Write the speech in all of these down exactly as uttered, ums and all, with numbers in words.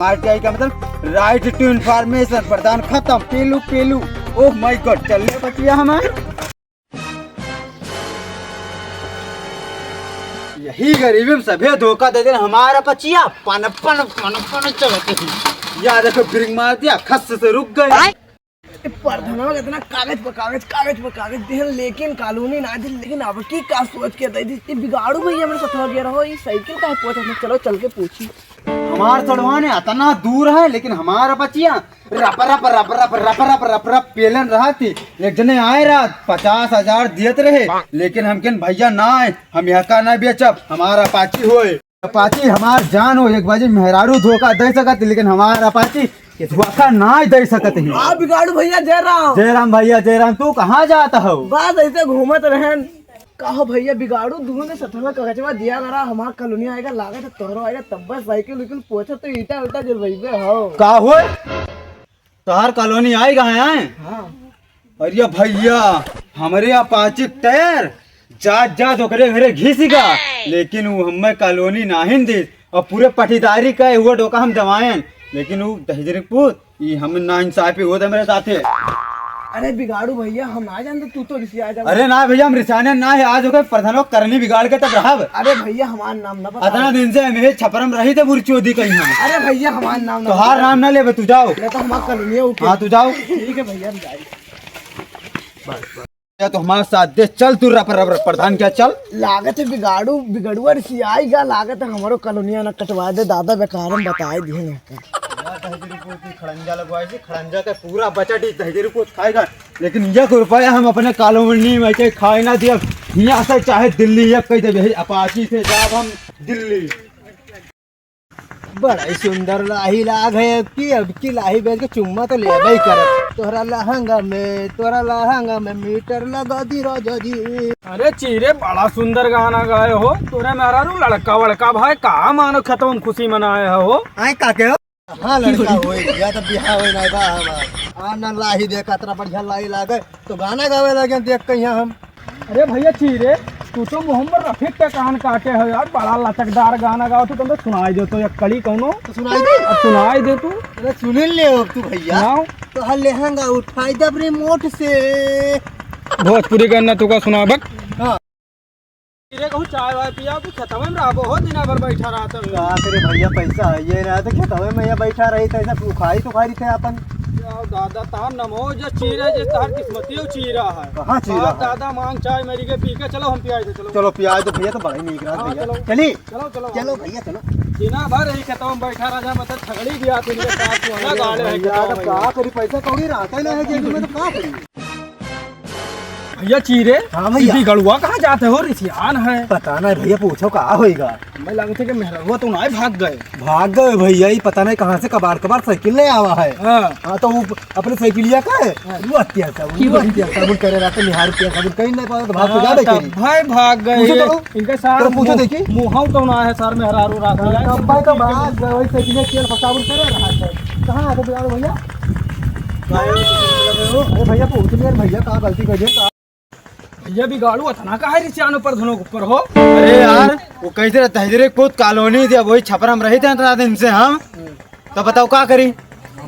आरटीआई का मतलब right to information, प्रधान खतम, पेलू पेलू। Oh my God, चल ले बचिया हमार। यही गरीबी में सभे धोखा दे देन, हमार अपचिया पन पन पन पन चलत ही। या देखो, ब्रेक मार दिया, खस से रुक गए। ए, प्रधानवा के इतना कागज पर कागज, कागज पर कागज देहन, लेकिन कॉलोनी ना दी। लेकिन अब की का सोच के दे दी? ये बिगाड़ू भैया मेरे साथ हो गया रहो, ये साइकिल का है, पूछा था, चलो चल के पूछी। हमार सड़वाने इतना दूर है, लेकिन हमार अपचिया रप रप रप रप रप रप रप रप पेलन रहा थी। एक जने आए रात पचास हजार दियत रहे, लेकिन हम कहन भैया ना आए, हम यहाँ का ना बेचब, हमार अपाची होए। अपाची हमार जान हो, एक बाजी मेहरारू धोखा दे सकत, लेकिन हमार अपाची के धोखा ना दे सकत ही। आप बिगाड़ू भैया, जय राम। जय राम भैया, जय राम। तू कहाँ जात हो? बस ऐसे घूमत रहन। कहो भैया बिगाड़ू, दूनो के सथवा कगचवा दिया करा, हमार कॉलोनी आएगा, लागत है तोहरो आएगा, तब बस साइकिल उकिल पोछा तो ईटा उटा जलवाइबे हो। का हो? तोहार कॉलोनी आएगा है? हाँ। अरे भैया, हमरे अपाची के टायर जात जात ओकरे घरे घिस गा, लेकिन उ हमें कॉलोनी नाहिन दीस। और पूरे पटीदारी का हुआ डोका हम दवाएन, लेकिन उ दहिजरे पूत, ई हम नाइंसाफी होत हमरे साथे। अरे बिगाड़ू भैया, हम ना जानते, तू तो रिसिया जा। अरे ना भैया, हम रिसाने ना है, आज ओकर प्रधानो करनी बिगाड़ के तब रहब। अरे भैया, हमार नाम ना बता। अतना दिन से हम ये छपरम रही थे बुरी चोदी कहीं हम। अरे भैया, हमार नाम ना तोहार बता। नाम ना लेबे, तू जाओ। नहीं तो हमार कॉलोनी उठे। हाँ, तू जाओ। ठीक है भैया, हम जाए। या तो हमारे साथ दे, चल तू रप, रप, रप, प्रधान क्या, चल। लागत है बिगाड़ू, बिगड़ुआ रिसियाई गा, लागत है हमारो कॉलोनिया ना कटवा दे, दादा बेकार हम बताए दिए ना। यार, दहिजरी को की खड़ंजा लगवाई थी, खड़ंजा का पूरा बचत ही दहिजरी को खाएगा, लेकिन एक रुपया हम अपने कॉलोनी में के खाए ना दिया। यहाँ से चाहे दिल्ली एक कह दे, अपाची से जाब हम दिल्ली। बड़ा ही सुंदर लाही लाग है। अब की, अब की लाही बेच के चुम्मा तो लेबे ही करब। तोहरा लहंगा में, तोहरा लहंगा में मीटर लगा दी राजा जी। अरे चीरे, बड़ा सुंदर गाना गाए हो। तोरे मेहरारू लड़का वड़का भाई का मानो खेतवन खुशी मनाए हो। आए का के हो? हाँ, लड़का होई, या तो बियाह होई ना बा हमार। आ ना लाही देखा, इतना बढ़िया लाही लागे। तो गाना गावे लगे देख के यहाँ हम। अरे भैया चीरे, तू तो मोहम्मद रफी के कान काटे हो यार, बड़ा लचकदार गाना गाओ तू, तुम तो सुनाई दे तो एक कड़ी कौनो। तो सुनाई दे। अब सुनाई दे तू। अरे सुन ले अब तू भैया। सुनाओ। तो हर लेहंगा उठाई दब रिमोट से। भोजपुरी गाना तू का सुना बक। हाँ। चीरे कहूँ चाय वाय पिया, तू खेतवे में रहबो हो, दिना भर बैठा रहत हो। का करे भैया, पैसा है ये रहा तो खेतवे में ये बैठा रही तो ऐसा सुखाई सुखाई थे अपन। यार दादा, तार नमो जो चीरे, जे तार किस्मतियो चीरा है। कहाँ चीरा तार है? दादा मांग चाय मेरी के पी के चलो, हम पियाई दे, चलो। चलो पियाई दो भैया, तो बड़ा ही नीक रहा हाँ, भैया। चलो। चली? चलो, चलो। चलो भैया, चलो। दिना भर यही खेतवा में बैठा रह जा, मतलब छगड़ी भी आती इनके साथ, तू है ना, अरे गाड़े है भैया, खेतवा तो में। का करी, पैसा कौड़ी रहता ही ना है जेब में, तो का करी? भैया चीरे, हाँ भैया। ई बिगड़ुआ कहाँ जाते हो? रिसियान है। पता नहीं भैया, पूछो का होइगा। मैं लगते कि मेहररुआ तो ना भाग गए। भाग गए भैया, ई पता नहीं कहाँ से कबाड़ कबाड़ साइकिल ले आवा है। हाँ। हाँ, तो वो अपने साइकिलिया का है, हाँ। वो अत्या साबुन, वो अत्या साबुन करे रहते, निहार अत्या साबुन कहीं नहीं पावे तो भाग तो हाँ, जाबे तब करी। भाई भाग गए पूछो ये। तो, इनके साथ चलो पूछो मुँह-, देखी। मुँह तो ना है सर मेहरारू रात हाँ, मिला। तब भाई तो भाग गए, वही साइकिलिया तेल साबुन करे रहा है। कहाँ है तो बिगड़ू भैया? अरे भैया, पूछ लिया भैया, का गलती कर दिया, का? भैया, बिगाड़ू अतना काहे रिसियानो प्रधानो के ऊपर हो? अरे यार, वो कैसे रहता है, तेरे खुद कॉलोनी थी, अब वही छपरा में रही थे इतना दिन से हम। तो बताओ का करी?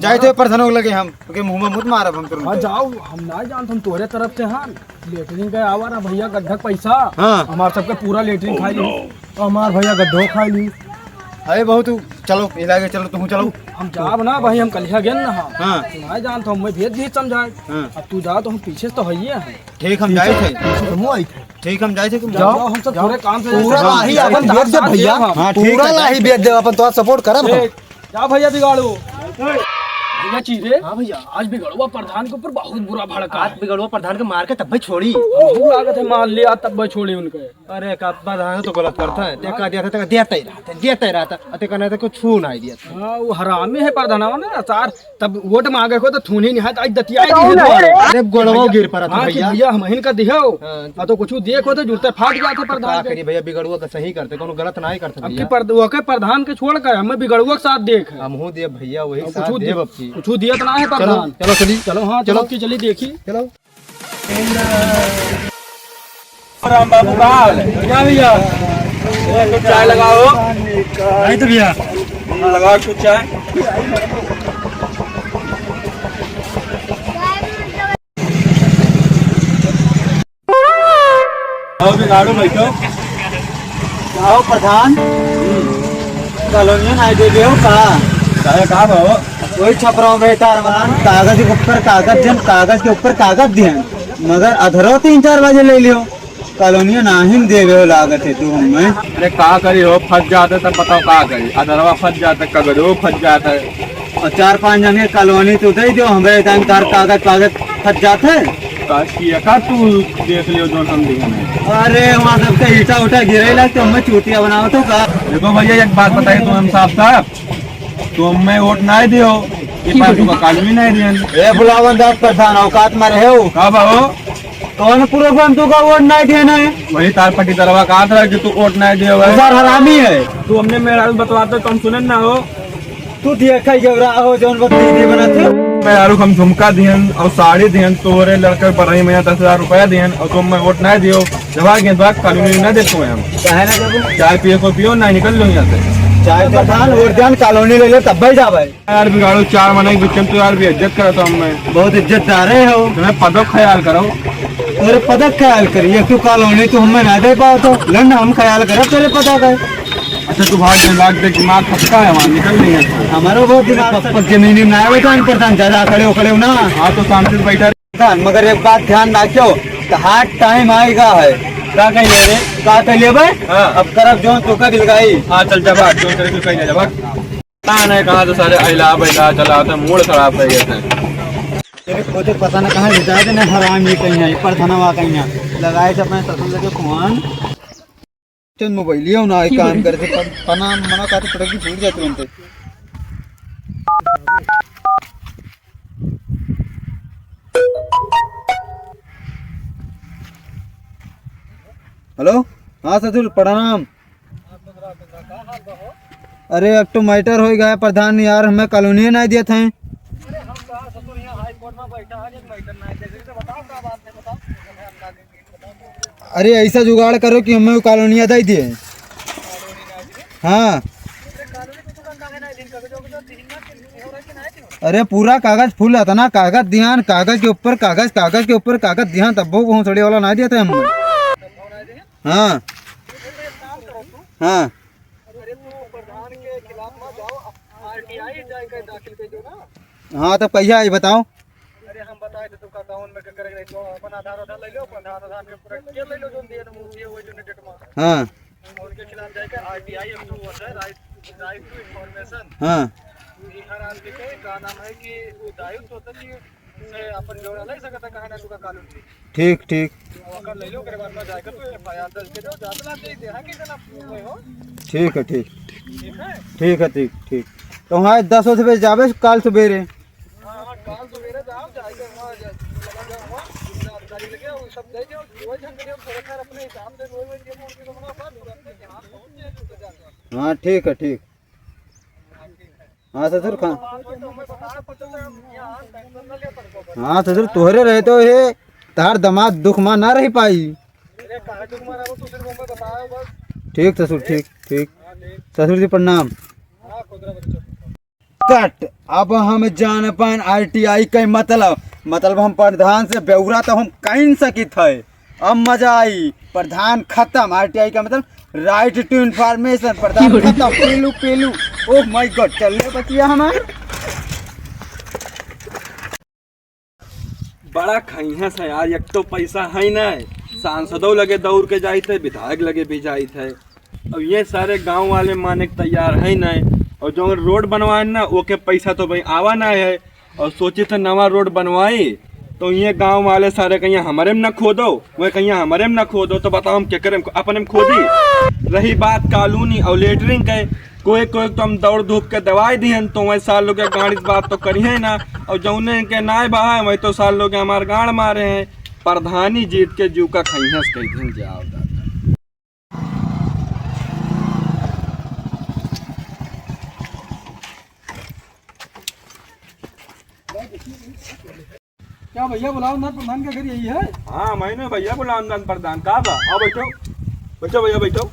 जाए थे प्रधानो के लगे हम, क्योंकि मुँह में मुत मारब हम तुरंत। हाँ, जाओ, हम ना जानत, हम तोरे तरफ से हाँ। लेटरिन के आवा ना भैया, गड्ढक पैसा। हाँ। हमार सबके पूरा लेटरिन खाई ली। तो हमार भैया गड्ढो खाई ली। अरे बहुत, चलो, इलाके चलो, तुम चलो। हम जाब ना भाई, हम कलिया गेन ना। हाँ। हाँ। तू ना जानत हो, मैं भेज दी समझाए। हाँ। अब तू जा तो हम पीछे से तो हइये हैं। ठीक, हम जाई थे। पीछे से हम आई थे। ठीक, हम जाई थे, तुम जाओ, जाओ। हम सब जाओ। पूरे काम से पूरा जाए। लाही अपन भेज दे भैया। हाँ, ठीक पूरा है। लाही भेज दे, अपन तोरा सपोर्ट करब हम। ठीक। जा भैया बिगाड़ू। भैया चीरे। हाँ भैया। आज बिगड़ुआ प्रधान के ऊपर बहुत बुरा भड़का आज है। बिगड़ुआ प्रधान के मार के तब भाई छोड़ी। हमको लागत है मार लिया तब भाई छोड़ी उनके। अरे का प्रधान तो गलत करता है। ते का दिया था, ते का दिया तय रहा था, दिया तय रहा था। अते का नहीं तो कुछ छू ना दिया था। हाँ, वो हरामी है प्रधानवा ना सार। तब वोट मांगे को तो थूनी नहीं है, तो आज दतिया दी है तुम्हारे। अरे गोड़वा गिर पड़ा था हाँ, कि भैया। भैया हम हिन का दिहो। हाँ। हाँ, तो कुछ देखो तो जूते फाट गया था का प्रधान के। करी भैया, बिगड़ुआ का सही करते, कोनो गलत ना ही करते अब की भैया। पर-, वो के प्रधान के छोड़ के हमें बिगड़ुआ के साथ देख है। हम हूँ दे भैया, वही अब साथ कुछ दे दे-, अब की। कुछ दिया तो ना है चलो, प्रधान। चलो चली। चलो हाँ, चलो चलो। की चली देखी। चलो। राम बाबू का हाल है? क्या भैया? ये तो चाय लगाओ। नहीं तो भैया। लगा कुछ चाय। आओ बिगाड़ो बैठो। का हो प्रधान? कॉलोनिया नाहीं देबे हो का? काहे का हो? वही छपरा में बैठा रमान, कागज के ऊपर कागज दिहन, कागज के ऊपर कागज दिहन, मगर अधरो तीन चार बजे ले लियो। कॉलोनिया नाहीं देबे हो लागत है तू हमें। अरे का करी हो, फंस जाते तब बताओ का करी, अधरवा फंस जाते, कगरो फंस जाते। और चार पांच जने कॉलोनी तो दे दो, हमरे टाइम तार कागज कागज फंस जाते। का किया का तू देख लियो जोन हम दिहन है। अरे वहाँ सबके ईटा उटा गिरे ला तो हमें चूतिया बनाओ तो का? देखो भैया एक बात बताइए तुम हम साफ साफ, तुम हमें वोट नाहीं दियो, ये पास तुमका कॉलोनी नाहीं दिहन। ए बुलावन दास प्रधान औकात में रहे हो? का बाबू? कौन प्रूफ हम तुमका वोट नाहीं दिहन है? वही तार पट्टीदारवा कहा था कि तू वोट नाहीं दियो है। सर हरामी है। तू हमने मेहरारू बतवाते तो हम सुने ना हो। तू दिया खाई गेवरा हो जौन बत्ती दी बनाते। मेहरारू हम झुमका दिहन और साड़ी दिहन, तोरे लड़के बढ़ई में दस हजार रुपया दिहन और तुम हमें वोट नाहीं दियो। जवाब गेंद बाग कॉलोनी ना देते हैं हम। काहे ना देबो? चाय पिए को पियो ना निकल लो यहाँ से। चाय प्रधान वोट जान कॉलोनी ले ले तब भाई जा भाई। यार बिगाड़ो चार मना के बीच में तो यार बेइज्जत करत हो हमें। बहुत इज्जतदार है हो। तुम्हें पदक ख्याल करो। तेरे पदक ख्याल करिए, तू कॉलोनी तू हमें ना दे पाओ तो लड़ ना हम ख्याल करब तेरे पदक है। अच्छा तू भाग दे, भाग दे, दिमाग फटका है वहाँ, निकल नहीं है। हमारा बहुत दिमाग पक, पक जमीनी में ना आवे तो प्रधान ज्यादा खड़े हो, खड़े हो ना। हाँ तो शांति से बैठा रहे। प्रधान, मगर एक बात ध्यान रखियो, तो हार्ड टाइम आएगा है। का कही ले रे? का कही ले बे? हाँ। अब करब जोन तो का दिलगाई। हाँ चल जा भाग, जोन करे तू कहीं ना जा भाग। पता नहीं कहाँ से सारे अइला बैला चला होते, मूड खराब कर देते हैं। तेरे को तो पता ना कहाँ ले जाए ना हराम ये कहीं है, पर धनवा कहीं है। लगाए से अपने ससुर लगे फोन। चल मोबाइलियो ना आई काम करे से पर पना मना का तो पटक भी फूट जाते बनते। हेलो, हाँ ससुर प्रणाम। अरे, अब तो मैटर हो गया है प्रधान यार, हमें कॉलोनी नहीं दिया था। अरे, हम कहा ससुर यहाँ हाई कोर्ट में बैठा है, एक मैटर नहीं दे सकते, बताओ क्या बात है, बताओ। अरे, ऐसा जुगाड़ करो कि हमें वो कॉलोनिया दे दिए। हाँ। अरे, पूरा कागज फुल इतना कागज दिहान, कागज के ऊपर कागज, कागज के ऊपर कागज दिहान, तब वो भोसड़ी वाला नहीं दिया था हमें। हाँ। हाँ। अरे तू प्रधान के खिलाफ मत जाओ, आरटीआई जाए के दाखिल कर दो ना। हाँ, तब कहिया आई बताओ? अरे हम बताए थे तुमका टाउन में के करे के रही, तो अपन आधार, आधार ले लो, अपन आधार, आधार के पूरा के ले लो, जो दिए ना मुझे वो जो डेट में। हाँ। उनके खिलाफ जाए के आरटीआई एक्ट होता है, राइट, राइट टू इंफॉर्मेशन। हाँ। ई हर आदमी के का नाम है कि वो दायित्व होता है कि से अपन जोड़ा ले सकता है, कहा ना तुका कानून भी। ठीक, ठीक। ओकर ले लो, ओकरे बाद में जाके तू एफआईआर दर्ज कर दो, जात ना दे दे, हाँ, कि जना हुए हो। ठीक है, ठीक। ठीक है? ठीक है, ठीक, ठीक। तो हाँ, दस बजे जाबे काल सुबेरे। हाँ, हाँ, काल सुबेरे जाओ, जाके वहाँ जा, लगा जाओ वहाँ, अधिकारी लगे, वो सब दे दो, वो झंझट है, थोड़ा खैर अपने हिसाब से, वो, वो, ये, वो, उनके को बना, बात करते हैं, हाँ, पहुँच जाए, तो जाके। हाँ, ठीक है, ठीक। हाँ ससुर, खा। हाँ ससुर, तोहरे रहे तो हे, तार दमाद दुख मा ना रही पाई। ठीक ससुर, ठीक, ठीक। ससुर जी प्रणाम। कट, अब हम जान पाएन आरटीआई के मतलब, मतलब हम प्रधान से ब्यौरा तो हम कहीं सकित है। अब मजा आई। प्रधान खत्म, आरटीआई का मतलब राइट टू इन्फॉर्मेशन। प्रधान खत्म, पेलू, पेलू। Oh my God, चल ले बचिया हमार। बड़ा खइहस है यार, एक तो पैसा है ना, सांसदों लगे दौड़ के जाइत है, विधायक लगे भी जाइत है। अब ये सारे गांव वाले माने के तैयार है ना, और जो रोड बनवाए ना, ओके पैसा तो भाई आवा ना है। और सोचे थे नवा रोड बनवाई, तो ये गांव वाले सारे कहिया हमरे में न खोदो, वह कहिया हमरे में न खोदो, तो बताओ हम केकरे में, अपने में खोदी। रही बात कॉलोनी और लेटरिन के, कोई कोई तो हम दौड़ धूप के दवाई दिहन, तो वह सार लोग गाड़ी से बात तो करिए ना, और जौने के नाय बहा है, वही तो सार लोग हमार गाड़ मारे हैं। प्रधानी जीत के जीव का खइहस कह दिन जाओ दादा। क्या भैया बुलाओ ना प्रधान के घर यही है? हाँ, मैंने भैया बुलाओ ना प्रधान। का बा? आओ बैठो, बैठो भैया, बैठो।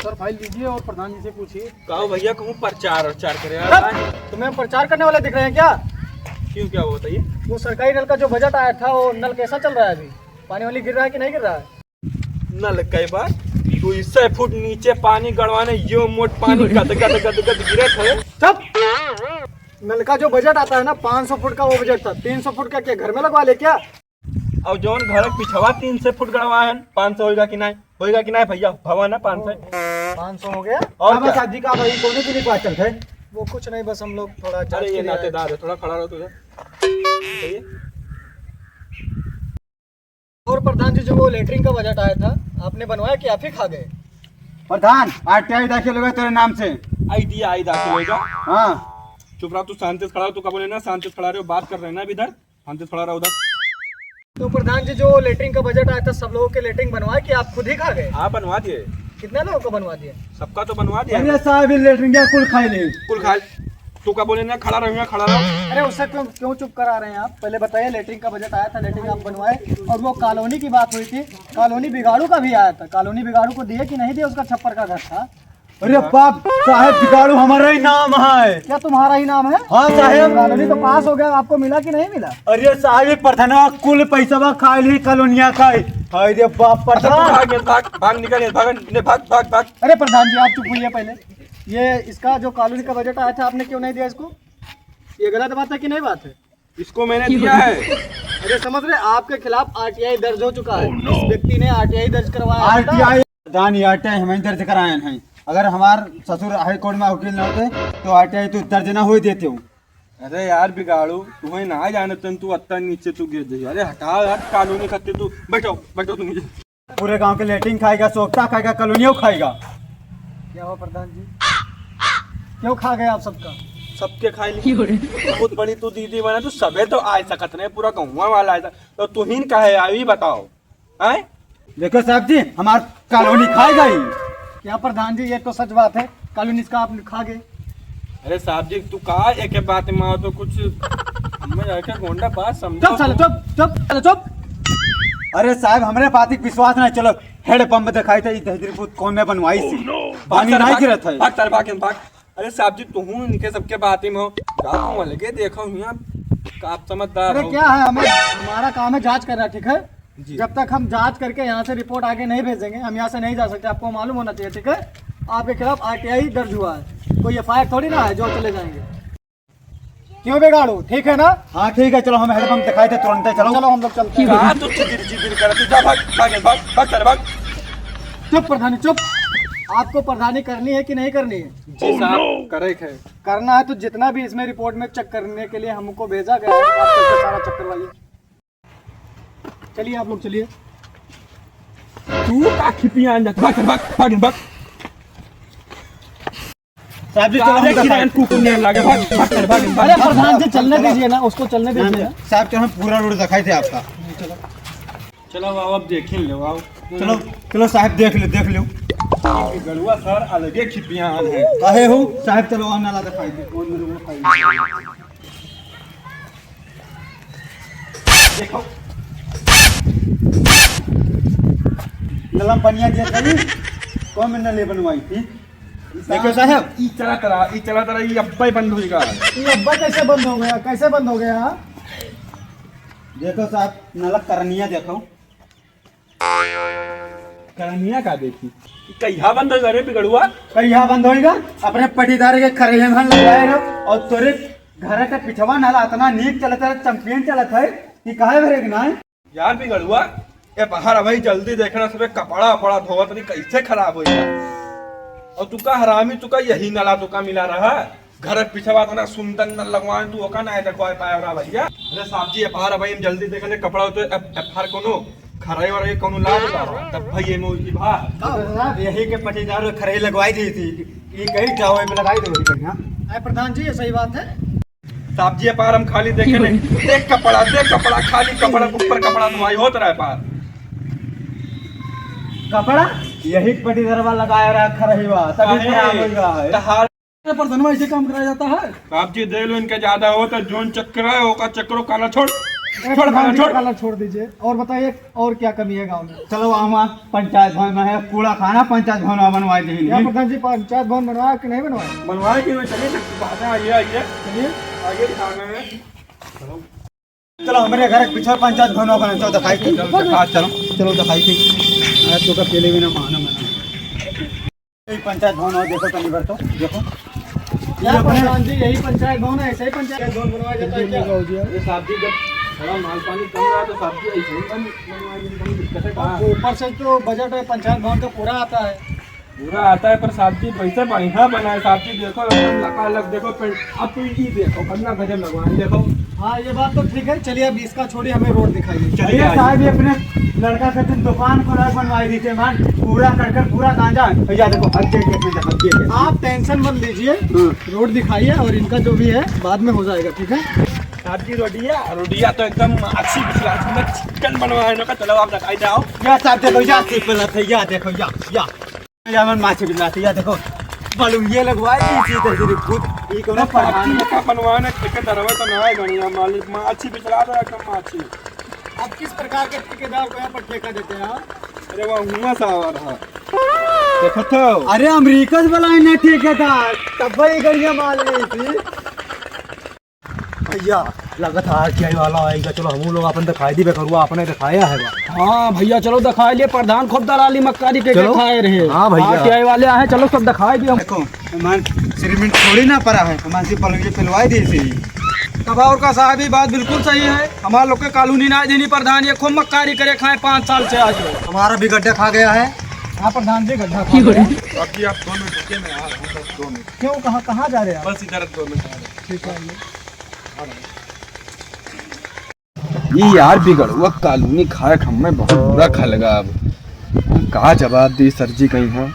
सर, फाइल लीजिए और प्रधान जी से पूछिए। का हो भैया, कहूँ प्रचार वरचार करे आ रहा है? तुम्हें हम प्रचार करने वाले दिख रहे हैं क्या? क्यों, क्या हुआ, बताइए। वो सरकारी नल का जो बजट आया था, वो नल कैसा चल रहा है अभी? पानी वानी गिर रहा है कि नहीं गिर रहा है? नल कई बार दुई सौ फुट नीचे पानी गड़वाने, यो मोट पानी गद गद गद गद गिरत है। चुप! नल का जो बजट आता है ना, पाँच सौ फुट का वो बजट था, तीन सौ फुट का क्या घर में लगवा ले क्या? और जौन घर के पिछवा तीन सौ फुट गड़वा है, पाँच सौ होएगा कि नहीं? होएगा कि नहीं भैया? भवा ना पाँच सौ। पाँच सौ हो गया? और अब क्या? शादी का भाई कोने के लिए बात चलते हैं। वो कुछ नहीं, बस हम लोग थोड़ा अरे, ये नातेदार है, थोड़ा खड़ा रहो तो इधर। बताइए। और प्रधान जी, जो वो लेटरिन का बजट आया था, आपने बनवाया कि आप ही खा गए? प्रधान, आरटीआई दाखिल होगा तेरे नाम से। आईटीआई दाखिल होगा? हाँ। चुप रहा, तू शांति से खड़ा हो, तू कब बोले ना, शांति से खड़ा रहो, बात कर रहे हैं ना अभी इधर। हम तो थोड़ा रहा उधर। तो प्रधान जी, जो लेटरिन का बजट आया था, सब लोगों के लेटरिन बनवाए कि आप खुद ही खा गए? हाँ, बनवा दिए। कितना लोगों का बनवा दिए? सबका तो बनवा दिया। अरे साहब, ये लेटरिन क्या कुल खाए ले? कुल खाए। तू का बोले ना, खड़ा रहो, यहाँ खड़ा रहो। अरे, उससे क्यों, क्यों चुप करा रहे हैं आप? पहले बताइए, लेटरिन का बजट आया था, लेटरिन आप बनवाए और वो कॉलोनी की बात हुई थी, कॉलोनी बिगाड़ू का भी आया था, कॉलोनी बिगाड़ू को दिए कि नहीं दिए? उसका छप्पर का घर था। अरे बाप साहेब, बिगाड़ू हमारा ही नाम है। क्या तुम्हारा ही नाम है? हाँ साहेब। कॉलोनी तो पास हो गया, आपको मिला कि नहीं मिला? अरे साहेब, ये प्रधानवा कुल पैसवा खा ली कॉलोनिया का। अरे बाप अच्छा, तू प्रधान। भाग, भाग, भाग, निकल, भाग, ने भाग, भाग, भाग। अरे प्रधान जी, आप चुप होइए पहले। ये इसका जो कॉलोनी का बजट आया था, आपने क्यों नहीं दिया इसको? ये गलत बात है कि नहीं बात है? इसको मैंने दिया है। अरे समझ रहे, आपके खिलाफ आरटीआई दर्ज हो चुका है। इस व्यक्ति ने आरटीआई दर्ज करवाया है। आरटीआई? प्रधान, ये आरटीआई हम ही दर्ज कराए हैं। अगर हमार ससुर हाई कोर्ट में वकील न होते तो आरटीआई तो दर्ज ना होए देते हो। अरे यार बिगाड़ू, तुम्हें ना जाने तन तू अत्ता नीचे तू गिर जाइए। अरे हटाओ यार, कानूनी खत्ते तू। बैठो, बैठो तुम नीचे। पूरे गांव के लेटरिन खाएगा, सोखता खाएगा, कॉलोनियों खाएगा। क्या हुआ प्रधान जी, क्यों खा गए आप सबका? सबके खाए ली। बहुत बड़ी तू दीदी बना, तू सबे तो आए सकत नहीं, पूरा गाँव वाला आए था, तो तू ही न कहे अभी बताओ, हैं? देखो साहब जी, हमार कॉलोनी खाएगा ही। क्या प्रधान जी, ये तो सच बात है, कॉलोनी इसका आप खा गए। अरे साहब जी, तू का एक बात में आओ तो कुछ हमें जाके गोंडा बात समझो चुप साले, तो। चुप, चुप, साले, चुप। अरे साहब, हमरे बात के विश्वास नहीं, चलो हेड पंप दिखाई थे, इधर कौन में बनवाई सी। Oh, no। पानी भाग साले, नहीं भाग, गिरत है। भाग साले, भाग, भाग। अरे साहब जी, तुहूँ इनके सबके बात में हो, जा तुम अलगे देखो हियाँ, आप समझदार अरे हो। क्या है, हमें, हमारा काम है जांच करना, ठीक है? जी। जब तक हम जांच करके यहाँ से रिपोर्ट आगे नहीं भेजेंगे, हम यहाँ से नहीं जा सकते, आपको मालूम होना चाहिए, ठीक है? आपके खिलाफ आरटीआई दर्ज हुआ है, कोई एफआईआर थोड़ी ना है जो चले जाएंगे। क्यों बिगाड़ू, ठीक है ना? हाँ ठीक है, चलो हम हेड पंप दिखाई थे तुरंत, चलो। चलो हम लोग चलते हैं। कहाँ तू चिदिर चिदिर कर, तू जा भाग, भाग, भाग, भाग, चल भाग। चुप प्रधानी चुप, आपको प्रधानी करनी है कि नहीं करनी है? जी साहब, करे है। करना है तो जितना भी इसमें रिपोर्ट में चेक करने के लिए हमको भेजा गया है, आप चलके सारा चेक करवाइए। चलिए आप लोग चलिए। तू का खिपियान जा, भाग, भाग, भाग, भाग। साहब जी, चलो हम अरे दिखाई किरान कुकुर ने लगे, भाग, भाग, भाग, भाग। अरे प्रधान जी, चलने दीजिए ना, उसको चलने दीजिए ना। साहब, चलो हम पूरा रोड दिखाई थे आपका। चलो आओ, अब देख ही लो, आओ। चलो, चलो साहब, देख ले, देख लो। गड़ुआ सर अलगे खिपियान है। काहे हो? साहब, चलो, आओ, नाला दिखाई दे, कौन मेरे को खाई? देखो। नलम पनिया दिया था, कौन में नले बनवाई थी? देखो साहब, ई चला तरा, ई चला तरा, ई अब्बे बंद होइगा। ई अब्बे कैसे बंद हो गया? कैसे बंद हो गया? देखो साहब, नलक करनिया देखो। करनिया का देखी? कहिया बंद होइगा रे बिगड़ुआ? कहिया बंद होइगा? अपने पटीदार के खरेहे में लगाए रहो और तोरे घर के पिछवा नाला इतना नीक चलत है, चैंपियन चलत है कि काहे भरे के ना है? यार बिगड़ुआ, ए बाहर अबही जल्दी देखना, सबे कपड़ा वपड़ा धोवत नहीं, कैसे खराब हो गया। और तू का हरामी, तू का यही नला तू का मिला रहा? घर के पिछवा इतना सुंदर नल लगवाए, तू ओका ना देखवाए पाए रहा भैया। अरे साहब जी, ए बाहर अबही हम जल्दी देखने कपड़ा तो एफ-, एफआर कोनो खराई वराई कोनो लाग रहा, तब भाई ये मोई की बात। का हो साहब, यही के पटीदार खराई लगवाई दी थी, ये कहीं जाओ, में लगाई दो बढ़िया। अरे प्रधान जी, ये सही बात है। साहब जी, ए बाहर हम खाली देखे नहीं, देख कपड़ा, देख कपड़ा, खाली कपड़ा, ऊपर कपड़ा धोवाई होत रहा है बाहर। कपड़ा यही पटीदरवा लगाए रहा खरहिवा, तभी काहे? खराब हो गया है। तहार अरे प्रधानवा, ऐसे काम कराया जाता है? साहब जी, देख लो, इनका ज्यादा हो तो जोन चक्कर है, ओका चक्करो काला छोड़। ए, छोड़, प्रधान जी, छोड़। कॉलर छोड़ दीजिए। और बताइए, और क्या कमी है गांव में? चलो, हम पंचायत भवन में है, कूड़ा खाना पंचायत भवन में बनवाए दे। क्या प्रधान जी, पंचायत भवन बनवाया कि नहीं बनवाया? बनवाए कि नहीं? चलिए, बाहर आइए, आइए। चलिए। आइए, दिखा रहे हैं। चलो, हमरे घर के पीछे पंचायत भवन बना, चलो दिखाई के। चलो, दिखा, चलो। चलो, दिखाई के। अरे, तो का पहले भी ना माना मैंने। यही पंचायत भवन है, देखो तनी भर तो, देखो। क्या ये अपने प्रधान जी, यही पंचायत भवन है, ऐसा ही पंचायत भवन बनवाया जाता है क्या? ये साहब जी, जब थोड़ा माल पानी कम रहा तो साहब जी ऐसे ही बन-, बनवाए देंगे, कोई दिक्कत है कहाँ? ऊपर से तो बजट है पंचायत भवन का पूरा आता है। पूरा आता है, पर साहब जी वैसे बढ़िया बना है साहब जी, देखो एकदम लकालक, देखो पेंट। अब तो ये देखो, कितना गजब लगवाए, देखो। हाँ, ये बात तो ठीक है। चलिए, अब इसका छोड़िए, हमें रोड दिखाइए। चलिए, चलिए, आइए। साहब, ये अपने लड़का के तुम दुकान को अलग बनवाई दी थे, मान, पूरा कड़कड़, पूरा गांजा। भैया, देखो, अब ये, ये, ये, ये, ये। आप टेंशन मत लीजिए, हम्म। रोड दिखाइए और इनका जो भी है, बाद में हो जाएगा, ठीक है? साहब जी, रोडिया, रोडिया तो एकदम अच्छी बिछला, चिकन बनवाए ना, चलो, आप दिखाई जाओ। या साहब, देखो, या सिंपल है, या देखो, या, या। या मन माछी बिलाती, या देखो, बलुइये लगवाए दी थी, तो फिर खुद ई कोनो अरे, पहाड़ी। माछी का बनवाने, ठेकेदारवा तो ना है गणिया मालिक, माछी बिचला दे एकदम माछी। आप किस प्रकार के ठेकेदार को यहाँ पर ठेका देते हैं आप? अरे, वह हुआ सावर है। देखो तो। अरे, अमरीका से बुलाए ना ठेकेदार, तब वही गणिया माल ली थी। भैया, लगत है आरटीआई वाला आएगा, चलो हमहू लोग अपन दिखाई दी, बेकरुआ अपने दिखाया है बा। हाँ भैया, चलो दिखाई लिए, प्रधान खूब दलाली मक्कारी के चलो। खाए रहे। हाँ भैया। आरटीआई वाले आए, चलो सब दिखाई दिए हम। देखो, मान सिरमिट थोड़ी ना पड़ा है, मान से पलंगे पिलवाए दे से ही। तब और का साहब, ये बात बिल्कुल सही है, हमारे लोग के कॉलोनी ना देनी प्रधान, ये खूब मक्कारी करे खाए पाँच साल से आज। हमारा भी गड्ढा खा गया है। हाँ प्रधान जी, गड्ढा खा गया। अभी आप दो मिनट रुकिए, मैं आ रहा हूँ, बस दो मिनट। क्यों, कहाँ, कहाँ जा रहे हैं आप? बस इधर दो मिनट आ रहे हैं। ठीक है, आइए। ई यार बिगड़ुआ कॉलोनी खाए हमें बहुत बुरा खा लगा। अब हम का जवाब दी सर जी कहीं, हाँ?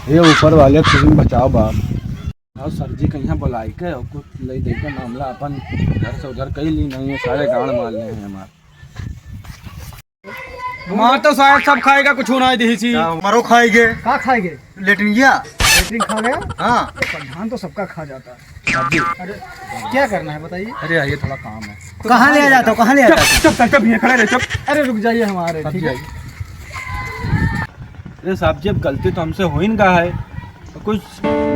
हे ऊपर वाले, तुम बचाओ बाप। और सर जी कहीं बुलाई के और कुछ ले दे के मामला अपन घर से उधर कई ली नहीं है, सारे गाड़ मार ले हैं हमार। हमार तो शायद सब खाएगा, कुछ होना ही दी सी। क्या? मरो खाएगे। का खाएगे? लेटरिंगिया। लेटरिन खा गया? हाँ। प्रधान तो सबका खा जाता है। अरे, क्या करना है बताइए? अरे, आइए, थोड़ा काम है। तो कहाँ ले जाता हो? कहाँ ले जाता हो? चुप, चुप, चुप, चुप, ये खड़ा रहे, चुप। अरे, रुक जाइए, हम आ रहे हैं, ठीक है? अरे साहब जी, अब गलती तो हमसे हो ही ना गया है, तो कुछ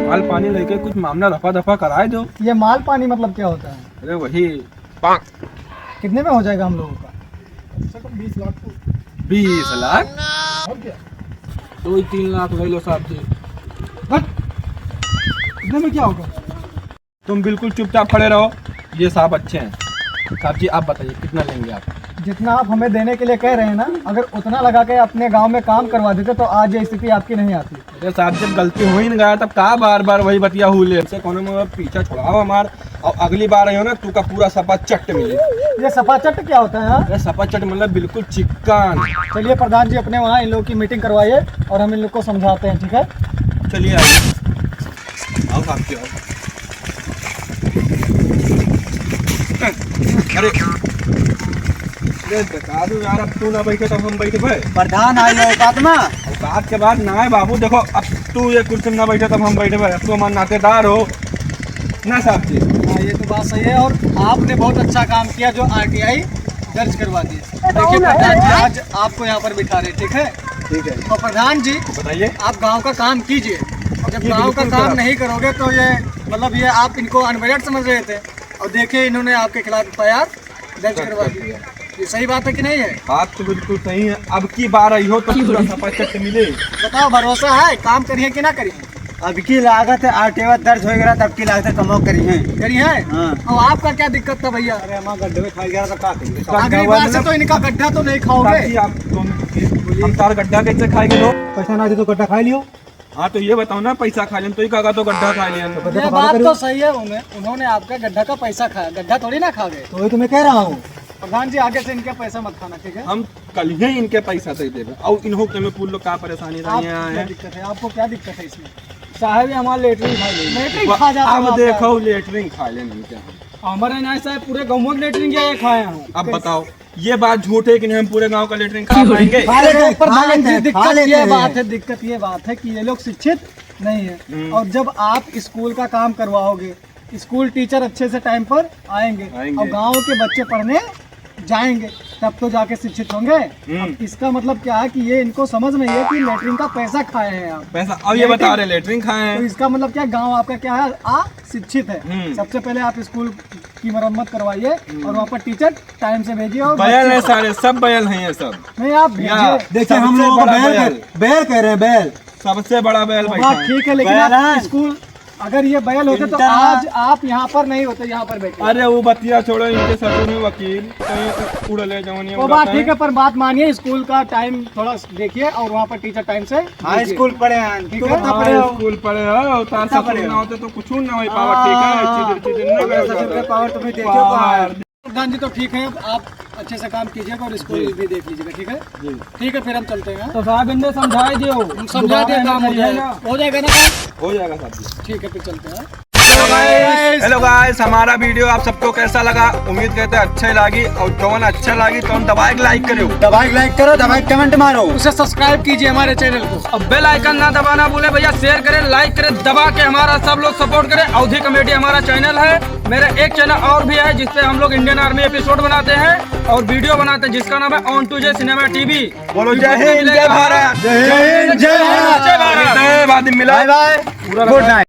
माल पानी लेके कुछ मामला रफा दफा कराए दो। ये माल पानी मतलब क्या होता है? अरे वही। कितने में हो जाएगा हम लोगों का? कम से कम बीस लाख तो। बीस लाख? और क्या? दो ही तीन लाख ले लो साहब जी। बट इतने में क्या होगा? तुम बिल्कुल चुपचाप खड़े रहो, ये साहब अच्छे हैं। साहब जी, आप बताइए, कितना लेंगे आप? जितना आप हमें देने के लिए कह रहे हैं ना, अगर उतना लगा के अपने गांव में काम करवा देते तो आज ये स्थिति आपकी नहीं आती। अरे साहब, जब गलती हो ही ना गया तब का बार बार वही बतिया हुले? इसे कोनो में पीछा छुड़ाओ हमार, और अगली बार आयो ना, तू का पूरा सफा चट्ट मिली। ये सफा चट्ट क्या होता है, हाँ? अरे सफा चट्ट मतलब बिल्कुल चिक्कन। चलिए प्रधान जी, अपने वहाँ इन लोगों की मीटिंग करवाइए और हम इन लोग को समझाते हैं, ठीक है? चलिए आइए। आओ साहब जी, आओ। अरे, अरे, बता दो यार, अब तू ना बैठे तब हम बैठबे। प्रधान आए हो औकात में। औकात के बात ना है बाबू, देखो, अब तू ये कुर्सी में ना बैठे तब हम बैठबे, अब तू हमारे नातेदार हो ना साहब जी। हाँ, ये तो बात सही है, और आपने बहुत अच्छा काम किया जो आरटीआई दर्ज करवा दिया। देखिए प्रधान जी, आज आपको यहाँ पर बिठा रहे, ठीक है? ठीक है। तो प्रधान जी, बताइए। आप गांव का काम कीजिए। जब जी, गांव का बिल्कुल काम सर। नहीं करोगे तो ये, मतलब, ये आप इनको अनबजट समझ रहे थे, और देखिए इन्होंने आपके खिलाफ एफआईआर दर्ज करवा दी है। ये सही बात है कि नहीं है? बात तो बिल्कुल सही है। अब की बार आई हो तो पूरा सफा चट्ट मिले। बताओ, भरोसा है, काम करिए कि ना करिए? अब की लागत है, आरटीआई दर्ज हो गया, तब की लागत है, कमाओ करिए। करिए? हाँ। अब आपका क्या दिक्कत था भैया? अरे, हमारा गड्ढे में खाई गया था, का करिए? अगली बार से तो इनका गड्ढा तो नहीं खाओगे। काकी, आप दोनों, हम तार गड्ढा कैसे खाएंगे लोग? पैसा ना दे तो गड्ढा खा लियो। हाँ, तो ये बताओ ना, पैसा खा लें तो ही काका तो गड्ढा खा लिया। तो गड्ढा ये तो खाना बात करियो। तो सही है, उन्हें, उन्होंने आपका गड्ढा का पैसा खाया, गड्ढा थोड़ी ना खा गए। तो वही तो मैं कह रहा हूँ। प्रधान जी, आगे से इनके पैसा मत खाना, ठीक है? हम कल ही इनके पैसा दे देबे। और इन्हों के में पूछ लो का परेशानी रही आपको है, क्या हैं? दिक्कत है? आपको क्या दिक्कत है इसमें? साहब, ये हमारा लेटरिन खा लेंगे। लेटरिन खा जाता है अब आपका। देखो, लेटरिन खा लेंगे क्या हम? हमारे ना साहब, पूरे गाँव में लेटरिन गया है, खाए हैं। अब बताओ, ये बात झूठ है कि नहीं हम पूरे गांव का लेटरिन खा पाएंगे? खा लेते हैं, खा प्रधान लेते जी, हैं, दिक्कत खा लेते ये हैं। बात है, दिक्कत ये बात है कि ये लोग शिक्षित नहीं है। हम्म। और जब आप स्कूल का काम करवाओगे, स्कूल टीचर अच्छे से टाइम पर आएंगे आएंगे। और गांव के बच्चे पढ़ने जाएंगे, तब तो जाके शिक्षित होंगे। हम्म। अब इसका मतलब क्या है कि ये इनको समझ नहीं है कि लेटरिन का पैसा खाए हैं आप। पैसा, अब ये बता लेटरिन। रहे लेटरिन खाए हैं। तो इसका मतलब क्या, गांव आपका क्या है, अशिक्षित है। हम्म। सबसे पहले आप स्कूल की मरम्मत करवाइए हम्म। और वहाँ पर टीचर टाइम से भेजिए। और बैल बच्चे है सारे, सब बैल हैं ये सब। नहीं, आप या, भेजिए। देखिए, हम सबसे लोगों को बड़ा बैल बैल। कह, बैल कह रहे हैं, बैल। सबसे बड़ा बैल वो बैठा बात है। ठीक है, लेकिन बैल आप है। स्कूल, अगर ये बैल होते तो इंटरनल आज आप यहाँ पर नहीं होते, यहाँ पर बैठे। अरे वो बतिया छोड़ो, इनके ससुर हैं वकील, तो ये उड़ले जवनिया वो बात उड़ाते ठीक हैं। है, पर बात मानिए, स्कूल का टाइम थोड़ा देखिए और वहाँ पर टीचर टाइम से हाँ, भेजिए। स्कूल पढ़े हैं। ठीक तू है? कितना हाँ, पढ़े हो? स्कूल पढ़े हो, तार कितना ससुर पढ़े ना हो? होते तो कुछ ना हो पावा, ठीक है? हाँ। चीज, चीज ना अपने हो ससुर के पावा। पावर तुम्हें देखियो पावर। कहाँ है? प्रधान जी तो ठीक है, अब आप अच्छे से काम कीजिएगा और स्कूल जी। भी देख लीजिएगा, ठीक है? जी। ठीक है, फिर हम चलते हैं। तो साहब इनने समझाई दियो। हम समझा दिया, काम हो जाएगा। हो जाएगा ना काम? हो जाएगा साहब जी। ठीक है, फिर चलते हैं। Hello guys, hello guys, हमारा वीडियो आप सबको कैसा लगा? उम्मीद करते हैं अच्छा ही लागी, और जौन अच्छा लागी तो दबाए के लाइक करो, दबाए के लाइक करो, दबाए के कमेंट मारो, उसे सब्सक्राइब कीजिए हमारे चैनल को। अब बेल आइकन ना दबाना भूले भैया, शेयर करें, लाइक करें, दबा के हमारा सब लोग सपोर्ट करें। अवधी कॉमेडी हमारा चैनल है, मेरा एक चैनल और भी है जिसपे हम लोग इंडियन आर्मी एपिसोड बनाते हैं और वीडियो बनाते हैं, जिसका नाम है on two J cinema TV. बोलो जय हिंद, जय भारत। जय हिंद, जय भारत। जय भारत। जय भारत। मिला। Bye bye. Good night.